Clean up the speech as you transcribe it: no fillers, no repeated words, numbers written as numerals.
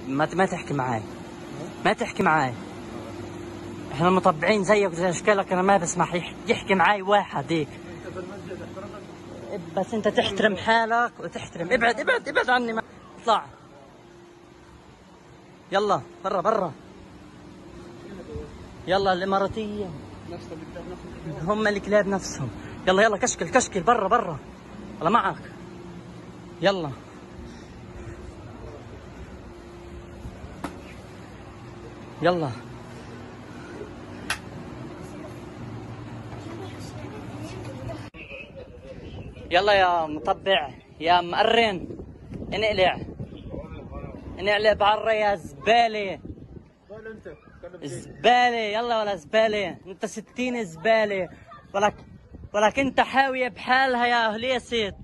ما تحكي معاي، ما تحكي معاي. احنا مطبعين زيك زي اشكالك، انا ما بسمح يحكي معاي واحد هيك. بس انت تحترم حالك وتحترم. ابعد ابعد ابعد عني، ما اطلع. يلا برا برا. يلا الاماراتية هم الكلاب نفسهم. يلا يلا كشكل كشكل برا برا. يلا معك. يلا يلا يلا يا مطبع يا مقرن، انقلع انقلع برا يا زبالة زبالة. يلا ولا زبالة، انت 60 زبالة، ولك انت حاوية بحالها يا هليست.